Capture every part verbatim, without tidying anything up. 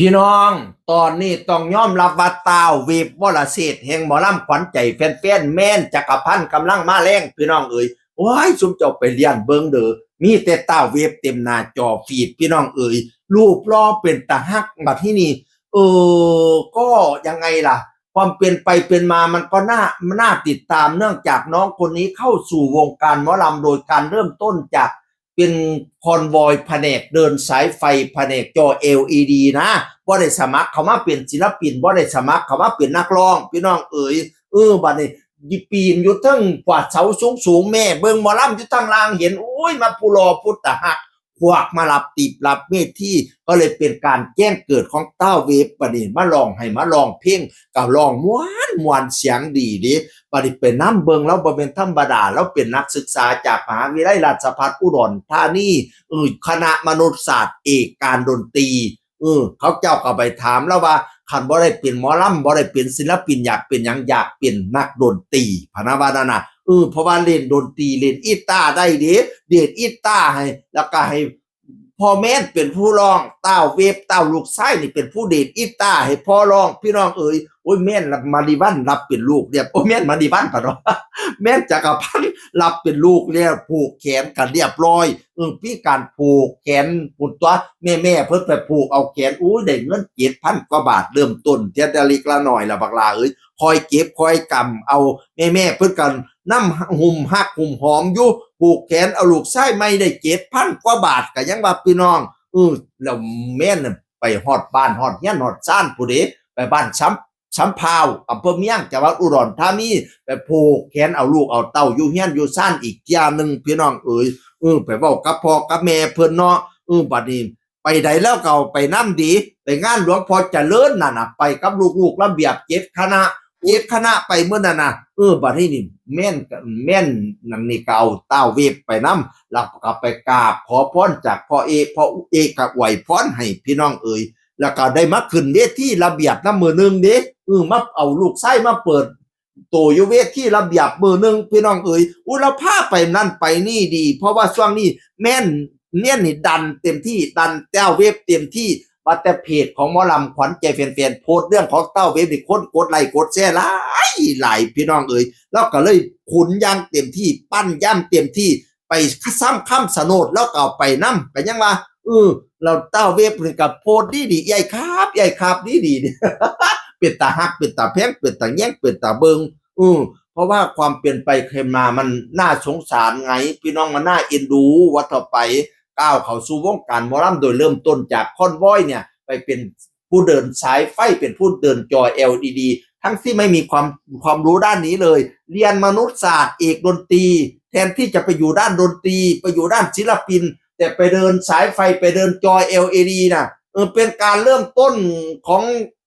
พี่น้อง ตอนนี้ต้องยอมรับว่า ต้าวเวฟ วรเชษฐ แห่งหมอลำขวัญใจแฟนๆ แม่นจักรพันธ์กำลังมาแรง พี่น้องเอ๋ย โอ้ย ซุมเจ้าไปเลียนเบิ่งเด้อ มีแต่ ต้าวเวฟ เต็มหน้าจอฟีด พี่น้องเอ๋ย รูปหล่อเป็นตาฮัก บัดที่นี่ เออ ก็ยังไงล่ะ ความเป็นไปเป็นมามันก็น่า น่าติดตาม เนื่องจากน้องคนนี้เข้าสู่วงการหมอลำโดยการเริ่มต้นจาก เป็นคอนวอยแผนกเดินสายไฟ แผนกจอ แอลอีดี นะ บ่ได้สมัครเข้ามาเป็นศิลปิน บ่ได้สมัครเข้ามาเป็นนักร้อง พี่น้องเอ๋ย เออ บัดนี้ปีนอยู่เทิงกวาดเสาสูงๆ แม่เบิ่งหมอลำอยู่ทางล่างเห็น โอ้ย มาผู้หล่อผู้ตาฮัก พวกมารับตีบรับเวที ก็เลยเป็นการแจ้งเกิดของ ต้าวเวฟ บัดนี้มาร้องให้มาร้องเพลง ก็ร้องม่วนม่วนเสียงดีเด้ บัดนี้ไปนำเบิ่ง ลาวบ่แม่นธรรมดา ลาวเป็นนักศึกษาจากมหาวิทยาลัยราชภัฏอุดรธานี เออ คณะมนุษยศาสตร์ เอกการดนตรี เออ เขาเจ้าก็ไปถามลาวว่า คันบ่ได้เป็นหมอลำ บ่ได้เป็นศิลปิน อยากเป็นหยัง อยากเป็นนักดนตรี พะนะว่านั่นน่ะ เออ เพราะว่าเล่นดนตรี เล่นอีตาร์ได้เด้ เล่นอีตาร์ให้ แล้วก็ให้ พ่อแม่นเป็นผู้ร้อง ต้าวเวฟ ต้าวลูกชายนี่เป็นผู้ดีดอีตาร์ให้พ่อร้อง พี่น้องเอ๋ย โอ้ย แม่นมาริวันรับเป็นลูกเรียบ โอ้ย แม่นมาริวันปะเนาะ แม่นจักรพันธ์รับเป็นลูกแล้ว ผูกแขนกันเรียบร้อย เออ มีการผูกแขน พุ้นตั๊ว แม่ๆ เพิ่นไปผูกเอาแขน โอ้ย ได้เงินเจ็ดพันกว่าบาท เริ่มต้นเทื่อละเล็กละน้อยล่ะบักหล่าเอ๋ย คอยเก็บคอยกำเอา แม่ๆ เพิ่นก็นำหุ้มฮักหุ้มหอมอยู่ ผูกแขนเอาลูกชายใหม่ได้เจ็ดพันกว่าบาท ก็ยังว่าพี่น้อง เออ แล้วแม่นน่ะไปฮอดบ้านฮอดเฮือนฮอดซานพู้นเด้ ไปบ้านสำ สำพร้าว อำเภอเมือง จังหวัดอุดรธานี ไปผูกแขนเอาลูกเอาเต้าอยู่เฮือนอยู่ซานอีกเทื่อหนึ่ง พี่น้องเอ๋ย เออ ไปเว้ากับพ่อกับแม่เพิ่นเนาะ เออ บัดนี้ ไปใดลาวก็ไปนำดี ไปงานหลวงพ่อเจริญนั่นน่ะ ไปกับลูกๆ ระเบียบเจ็ดคณะ เจ็ดคณะไปมื้อนั้นน่ะ เออ บัดนี้นี่ แม่น แม่นนั่นนี่ก็เอา ต้าวเวฟ ไปนำ แล้วก็ไปกราบขอพรจากพ่อเอ พ่อเอก็อวยพรให้ พี่น้องเอ๋ย แล้วก็ได้มาขึ้นเวทีระเบียบนำมื้อหนึ่งเด้ เออ มาเอาลูกชายมาเปิดโตอยู่เวทีระเบียบมื้อหนึ่ง พี่น้องเอ๋ย อู้ ลาวพาไปนั่นไปนี่ดี เพราะว่าช่วงนี้แม่น แม่นนี่ดันเต็มที่ ดัน ต้าวเวฟ เต็มที่ ว่าแต่เพจของหมอลำขวัญใจแฟนๆ โพสต์เรื่องของ ต้าวเวฟ นี่คนกดไลค์กดแชร์หลายหลาย พี่น้องเอ๋ย ลาวก็เลยขุนอย่างเต็มที่ ปั้นอย่างเต็มที่ ไปซ้ำคำชะโนดลาวก็เอาไปนำ ก็ยังว่า เออ แล้ว ต้าวเวฟ นี่ก็โพสต์ดีๆ ใหญ่ครับ ใหญ่ครับ ดีๆ เป็นตาฮัก เป็นตาแพง เป็นตาแยง เป็นตาเบิ่ง เออ เพราะว่าความเป็นไปเป็นมามันน่าสงสารไง พี่น้อง มันน่าเอ็นดู ว่าต่อไป ก้าวเข้าสู่วงการหมอลำ โดยเริ่มต้นจากคอนวอยเนี่ย ไปเป็นผู้เดินสายไฟ เป็นผู้เดินจอ แอลอีดี ทั้งที่ไม่มีความ ความรู้ด้านนี้เลย เรียนมนุษยศาสตร์ เอกดนตรี แทนที่จะไปอยู่ด้านดนตรี ไปอยู่ด้านศิลปิน แต่ไปเดินสายไฟ ไปเดินจอ แอลอีดี น่ะ เออ เป็นการเริ่มต้นของ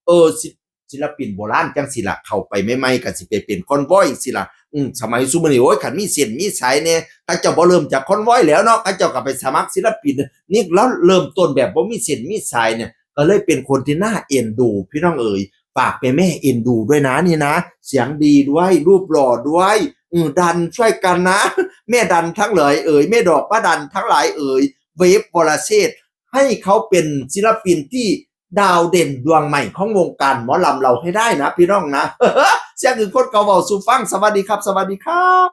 เออ ศิ ศิลปินโบราณจังสิล่ะ เข้าไปใหม่ๆ ก็สิไปเป็นคอนวอยสิล่ะ อืม สมัยซุมื้อนี้ โอ้ย คันมีเส้นมีสายแน่ เขาเจ้าบ่เริ่มจากคอนวอยแล้วเนาะ เขาเจ้าก็ไปสมัครศิลปิน นี่ลาวเริ่มต้นแบบบ่มีเส้นมีสายเนี่ย ก็เลยเป็นคนที่น่าเอ็นดู พี่น้องเอ๋ย ฝากแม่ๆ เอ็นดูด้วยนะนี่นะ เสียงดีด้วย รูปหล่อด้วย อืม ดันช่วยกันนะ แม่ดันทั้งหลายเอ๋ย แม่ดอกป้าดันทั้งหลายเอ๋ย เวฟ วรเชษฐ ให้เขาเป็นศิลปินที่ดาวเด่นดวงใหม่ของวงการหมอลำเราให้ได้นะพี่น้องนะ เสียงอื่นคนเก่าเว้าสู่ฟัง สวัสดีครับ สวัสดีครับ